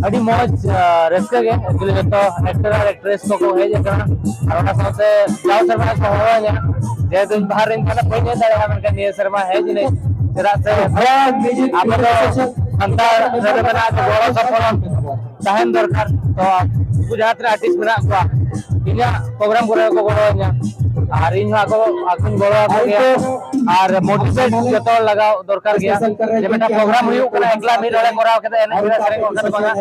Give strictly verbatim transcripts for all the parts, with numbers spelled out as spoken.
ᱟᱹᱰᱤ ᱢᱚᱡᱽ, ᱟᱸ, ᱨᱟᱹᱥᱠᱟᱹ ᱜᱮ᱾ Actually ᱡᱚᱛᱚ actor ᱟᱨ actress ᱠᱚᱠᱚ ᱦᱮᱡ ᱟᱠᱟᱱᱟ, ᱟᱨ ᱚᱱᱟ ᱥᱟᱶᱛᱮ ᱡᱟᱣ ᱥᱮᱨᱢᱟ ᱠᱚ ᱦᱚᱦᱚ ᱟᱹᱧᱟ, ᱡᱮᱦᱮᱛᱩ ᱤᱧ ᱵᱟᱦᱨᱮ ᱨᱮᱧ ᱛᱟᱦᱮᱱᱟ, ᱵᱟᱹᱧ ᱦᱮᱡ ᱫᱟᱲᱮᱭᱟᱜᱼᱟ, ᱢᱮᱱᱠᱷᱟᱱ ᱱᱤᱭᱟᱹ ᱥᱮᱨᱢᱟ ᱦᱮᱡ ᱮᱱᱟᱹᱧ᱾ ᱪᱮᱫᱟᱜ ᱥᱮ ᱟᱵᱚ ᱫᱚ ᱥᱟᱱᱛᱟᱲ ᱨᱮᱫᱚ ᱢᱮᱱᱟᱜᱼᱟ ᱡᱮ ᱜᱚᱲᱚ ᱥᱚᱯᱚᱦᱚᱫ ᱛᱟᱦᱮᱱ ᱫᱚᱨᱠᱟᱨ᱾ ᱛᱚ ᱩᱱᱠᱩ ᱡᱟᱦᱟᱸ ᱛᱤᱱᱟᱹᱜ artist ᱢᱮᱱᱟᱜ ᱠᱚᱣᱟ, ᱤᱧᱟᱹᱜ program ᱠᱚᱨᱮ ᱦᱚᱸᱠᱚ ᱜᱚᱲᱚ ᱟᱹᱧᱟ, ᱟᱨ ᱤᱧ ᱦᱚᱸ ᱟᱠᱚ, ᱟᱠᱚᱧ ᱜᱚᱲᱚ ᱟᱠᱚ ᱜᱮᱭᱟ᱾ ᱟᱨ motivate ᱡᱚᱛᱚ ᱞᱟᱜᱟᱣ ᱫᱚᱨᱠᱟᱨ ᱜᱮᱭᱟ, ᱡᱮ ᱢᱤᱫᱴᱟᱝ program ᱦᱩᱭᱩᱜ ᱠᱟᱱᱟ, ᱮᱠᱞᱟ ᱢᱤᱫ ᱦᱚᱲᱮ ᱠᱚᱨᱟᱣ ᱠᱮᱫᱟ, ᱮᱱᱮᱡ ᱠᱮᱫᱟ, ᱥᱮᱨᱮᱧ ᱠᱮᱫᱟ, ᱵᱟᱝᱟ,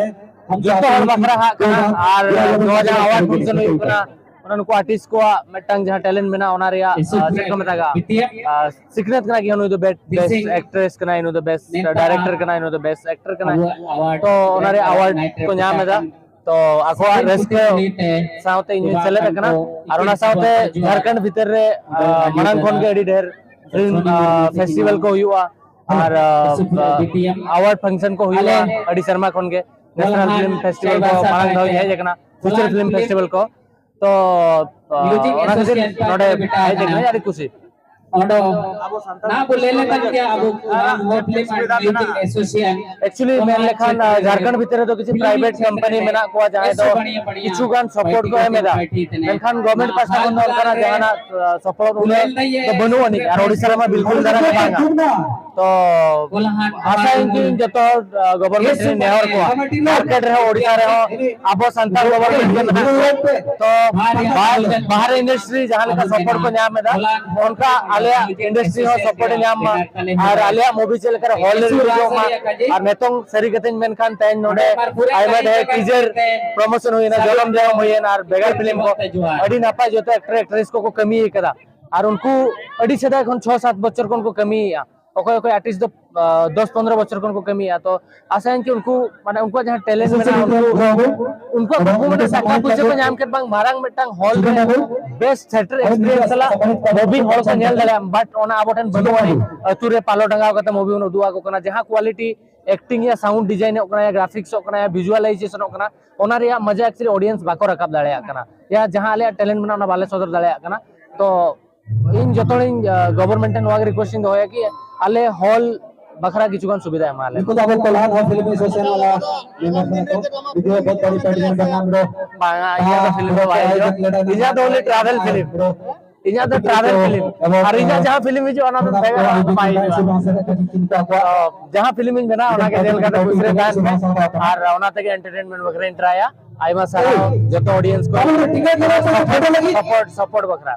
ᱡᱚᱛᱚ ᱦᱚᱲ ᱵᱟᱠᱷᱨᱟ ᱦᱟᱸᱜ ᱠᱟᱱᱟ᱾ ᱟᱨ ᱱᱚᱣᱟ ᱡᱟᱦᱟᱸ award function ᱦᱩᱭᱩᱜ ᱠᱟᱱᱟ, ᱚᱱᱟ ᱱᱩᱠᱩ artist ᱠᱚᱣᱟᱜ ᱢᱤᱫᱴᱟᱝ ᱡᱟᱦᱟᱸ talent ᱢᱮᱱᱟᱜᱼᱟ, ᱚᱱᱟ ᱨᱮᱭᱟᱜ, ᱟᱸ, ᱪᱮᱫ ᱠᱚ ᱢᱮᱛᱟᱜᱼᱟ, ᱟᱸ, ᱥᱤᱠᱷᱱᱟᱹᱛ ᱠᱟᱱᱟ ᱠᱤ ᱱᱩᱭ ᱫᱚ best actress ᱠᱟᱱᱟᱭ, ᱱᱩᱭ ᱫᱚ best director ᱠᱟᱱᱟᱭ, ᱱᱩᱭ ᱫᱚ best actor ᱠᱟᱱᱟᱭ᱾ ᱛᱚ ᱚᱱᱟ ᱨᱮᱭᱟᱜ award ᱠᱚ ᱧᱟᱢ ᱮᱫᱟ᱾ ᱛᱚ ᱟᱠᱚᱣᱟᱜ ᱨᱟᱹᱥᱠᱟᱹ ᱥᱟᱶᱛᱮ ᱤᱧ ᱦᱚᱸᱧ ᱥᱮᱞᱮᱫ ᱟᱠᱟᱱᱟ᱾ ᱟᱨ ᱚᱱᱟ ᱥᱟᱶᱛᱮ ᱡᱷᱟᱲᱠᱷᱚᱸᱰ ᱵᱷᱤᱛᱤᱨ ᱨᱮ, ᱟᱸ, ᱢᱟᱲᱟᱝ ᱠᱷᱚᱱ ᱜᱮ ᱟᱹᱰᱤ ᱰᱷᱮᱨ film, ᱟᱸ, festival ᱠᱚ ᱦᱩᱭᱩᱜᱼᱟ, ᱟᱨ, ᱟᱸ, award function ᱠᱚ ᱦᱩᱭᱩᱜᱼᱟ ᱟᱹᱰᱤ ᱥᱮᱨᱢᱟ ᱠᱷᱚᱱ ᱜᱮ᱾ National Film Festival ᱠᱚ ᱢᱟᱲᱟᱝ ᱫᱷᱟᱣ ᱤᱧ ᱦᱮᱡ ᱟᱠᱟᱱᱟ, feature film festival ᱠᱚ᱾ ᱛᱚ, ᱟᱸ, ᱚᱱᱟ ᱠᱷᱟᱹᱛᱤᱨ ᱱᱚᱰᱮ ᱦᱮᱡ ᱟᱠᱟᱱᱟᱹᱧ, ᱟᱹᱰᱤ ᱠᱩᱥᱤ᱾ ᱚᱰᱚ ᱱᱟ ᱵᱚ ᱞᱟᱹᱭ ᱞᱮᱠᱷᱟᱱ ᱜᱮ ᱟᱵᱚ ᱦᱚᱲ film and music association Actually ᱢᱮᱱ ᱞᱮᱠᱷᱟᱱ, ᱟᱸ, ᱡᱷᱟᱲᱠᱷᱚᱸᱰ ᱵᱷᱤᱛᱤᱨ ᱨᱮᱫᱚ ᱠᱤᱪᱷᱩ private company ᱢᱮᱱᱟᱜ ᱠᱚᱣᱟ, ᱡᱟᱦᱟᱸᱭ ᱫᱚ ᱠᱤᱪᱷᱩ ᱜᱟᱱ support ᱠᱚ ᱮᱢ ᱮᱫᱟ, ᱢᱮᱱᱠᱷᱟᱱ government ᱯᱟᱦᱴᱟ ᱠᱷᱚᱱ ᱫᱚ ᱚᱱᱠᱟᱱᱟᱜ ᱡᱟᱦᱟᱱᱟᱜ, ᱟᱸ, support ᱩᱱᱟᱹᱜ ᱫᱚ ᱵᱟᱹᱱᱩᱜ ᱟᱹᱱᱤᱡ, ᱟᱨ ᱳᱰᱤᱥᱟ ᱨᱮᱢᱟ ᱵᱤᱞᱠᱩᱞ ᱫᱷᱟᱨᱟ ᱜᱮ ᱵᱟᱝᱟ᱾ ᱛᱚ ᱟᱥᱟᱭᱟᱹᱧ ᱡᱮ ᱤᱧ ᱡᱚᱛᱚ, ᱟᱸ, government ᱴᱷᱮᱱ ᱱᱮᱦᱚᱨ ᱠᱚᱣᱟ, ᱡᱷᱟᱲᱠᱷᱚᱸᱰ ᱨᱮᱦᱚᱸ, ᱳᱰᱤᱥᱟ ᱨᱮᱦᱚᱸ ᱟᱵᱚ ᱥᱟᱱᱛᱟᱲ government ᱜᱮ ᱢᱮᱱᱟᱜ ᱠᱚᱣᱟ᱾ ᱛᱚ ᱵᱟᱦᱨᱮ, ᱵᱟᱦᱨᱮ industry ᱡᱟᱦᱟᱸ ᱞᱮᱠᱟ support ᱠᱚ ᱧᱟᱢ ᱮᱫᱟ, ᱚᱱᱠᱟ ᱟᱞᱮᱭᱟᱜ industry ᱦᱚᱸ support ᱮ ᱧᱟᱢ ᱢᱟ, ᱟᱨ ᱟᱞᱮᱭᱟᱜ movie ᱪᱮᱫ ᱞᱮᱠᱟ ᱨᱮ hall ᱨᱮ release ᱚᱜ ᱢᱟ᱾ ᱟᱨ ᱱᱤᱛᱚᱝ ᱥᱟᱹᱨᱤ ᱠᱟᱛᱷᱟᱧ ᱢᱮᱱᱠᱷᱟᱱ, ᱛᱮᱦᱮᱧ ᱱᱚᱰᱮ ᱟᱭᱢᱟ ᱰᱷᱮᱨ teaser promotion ᱦᱩᱭᱮᱱᱟ, ᱡᱚᱱᱚᱢ ᱡᱚᱱᱚᱢ ᱦᱩᱭᱮᱱᱟ, ᱟᱨ ᱵᱷᱮᱜᱟᱨ film ᱠᱚ, ᱟᱹᱰᱤ ᱱᱟᱯᱟᱭ ᱡᱚᱛᱚ actor actress ᱠᱚᱠᱚ ᱠᱟᱹᱢᱤ ᱟᱠᱟᱫᱟ᱾ ᱟᱨ ᱩᱱᱠᱩ ᱟᱹᱰᱤ ᱥᱮᱫᱟᱭ ᱠᱷᱚᱱ ᱪᱷᱚ ᱥᱟᱛ ᱵᱚᱪᱷᱚᱨ ᱠᱷᱚᱱ ᱠᱚ ᱠᱟᱹᱢᱤᱭᱮᱫᱼᱟ, ᱚᱠᱚᱭ ᱚᱠᱚᱭ artist ᱫᱚ, ᱟᱸ, ᱫᱚᱥ ᱯᱚᱱᱫᱽᱨᱚ ᱵᱚᱪᱷᱚᱨ ᱠᱷᱚᱱ ᱠᱚ ᱠᱟᱹᱢᱤᱭᱮᱫᱼᱟ᱾ ᱛᱚ ᱟᱥᱟᱭᱟᱹᱧ ᱠᱤ ᱩᱱᱠᱩ, ᱢᱟᱱᱮ, ᱩᱱᱠᱩᱣᱟᱜ ᱡᱟᱦᱟᱸ talent ᱢᱮᱱᱟᱜᱼᱟ, ᱩᱱᱠᱩ, ᱩᱱᱠᱩᱣᱟᱜ ᱠᱩᱠᱢᱩ ᱢᱤᱫᱴᱟᱝ ᱴᱟᱠᱟ ᱯᱩᱭᱥᱟᱹ ᱠᱚ ᱧᱟᱢ ᱠᱮᱫ, ᱵᱟᱝ ᱢᱟᱨᱟᱝ ᱢᱤᱫᱴᱟᱝ hall ᱨᱮ best theater experience ᱥᱟᱞᱟᱜ movie ᱦᱚᱲ ᱠᱚ ᱧᱮᱞ ᱫᱟᱲᱮᱭᱟᱜᱼᱟ, but ᱚᱱᱟ ᱟᱵᱚ ᱴᱷᱮᱱ ᱵᱟᱹᱱᱩᱜ ᱟᱹᱱᱤᱡ᱾ ᱟᱹᱛᱩ ᱨᱮ ᱯᱟᱞᱚ ᱴᱟᱸᱜᱟᱣ ᱠᱟᱛᱮ movie ᱵᱚᱱ ᱩᱫᱩᱜ ᱟᱠᱚ ᱠᱟᱱᱟ, ᱡᱟᱦᱟᱸ quality acting ᱭᱟ, sound design ᱚᱜ ᱠᱟᱱᱟ, graphics ᱚᱜ ᱠᱟᱱᱟ, visualization ᱚᱜ ᱠᱟᱱᱟ, ᱚᱱᱟ ᱨᱮᱭᱟᱜ ᱢᱚᱡᱟ actually audience ᱵᱟᱠᱚ ᱨᱟᱠᱟᱵ ᱫᱟᱲᱮᱭᱟᱜ ᱠᱟᱱᱟ᱾ ᱭᱟ ᱡᱟᱦᱟᱸ ᱟᱞᱮᱭᱟᱜ talent ᱢᱮᱱᱟᱜᱼᱟ, ᱚᱱᱟ ᱵᱟᱞᱮ ᱥᱚᱫᱚᱨ ᱫᱟᱲᱮᱭᱟᱜ ᱠᱟᱱᱟ᱾ ᱛᱚ ᱤᱧ ᱡᱚᱛᱚ ᱦᱚᱲᱤᱧ, ᱟᱸ, government ᱴᱷᱮᱱ ᱱᱚᱣᱟ ᱜᱮ request ᱤᱧ ᱫᱚᱦᱚᱭᱟ ᱠᱤ ᱟᱞᱮ hall ᱵᱟᱠᱷᱨᱟ ᱠᱤᱪᱷᱩ ᱜᱟᱱ ᱥᱩᱵᱤᱫᱷᱟ ᱮᱢᱟ ᱞᱮ᱾ ᱱᱩᱠᱩ ᱫᱚ ᱟᱵᱚ ᱠᱚᱞᱦᱟᱱ ᱦᱚᱸ ᱯᱷᱤᱞᱢ ᱮᱥᱳᱥᱤᱭᱮᱥᱚᱱ ᱵᱟᱞᱟ ᱢᱮᱢᱵᱟᱨ ᱠᱟᱱᱟ ᱠᱚ᱾ ᱵᱷᱤᱰᱤᱭᱳ ᱵᱚᱦᱩᱛ ᱵᱟᱲᱤ ᱯᱮ ᱰᱤᱡᱟᱭᱤᱱ ᱵᱟᱱᱟᱢ ᱨᱮ᱾ ᱵᱟᱝᱟ, ᱤᱧᱟᱹᱜ ᱫᱚ ᱯᱷᱤᱞᱢ ᱫᱚ ᱵᱟᱭ ᱦᱤᱡᱩᱜᱼᱟ᱾ ᱤᱧᱟᱹᱜ ᱫᱚ only travel film᱾ ᱤᱧᱟᱹᱜ ᱫᱚ travel film᱾ ᱟᱨ ᱤᱧᱟᱹᱜ ᱡᱟᱦᱟᱸ ᱯᱷᱤᱞᱢ ᱦᱤᱡᱩᱜᱼᱟ, ᱚᱱᱟ ᱫᱚ ᱵᱟᱭ ᱦᱤᱡᱩᱜᱼᱟ᱾ ᱛᱚ, ᱡᱟᱦᱟᱸ ᱯᱷᱤᱞᱢ ᱤᱧ ᱵᱮᱱᱟᱣᱟ, ᱚᱱᱟ ᱜᱮ ᱧᱮᱞ ᱠᱟᱛᱮ ᱠᱩᱥᱤ ᱨᱮ ᱛᱟᱦᱮᱱ ᱯᱮ᱾ ᱟᱨ ᱚᱱᱟ ᱛᱮᱜᱮ entertainment ᱵᱟᱠᱷᱨᱟᱧ ᱴᱨᱟᱭᱟ᱾ ᱟᱭᱢᱟ ᱥᱟᱨᱦᱟᱣ ᱡᱚᱛᱚ audience ᱠᱚ᱾ ᱥᱟᱯᱳᱨᱴ, ᱥᱟᱯᱳᱨᱴ ᱵᱟᱠᱷᱨᱟ᱾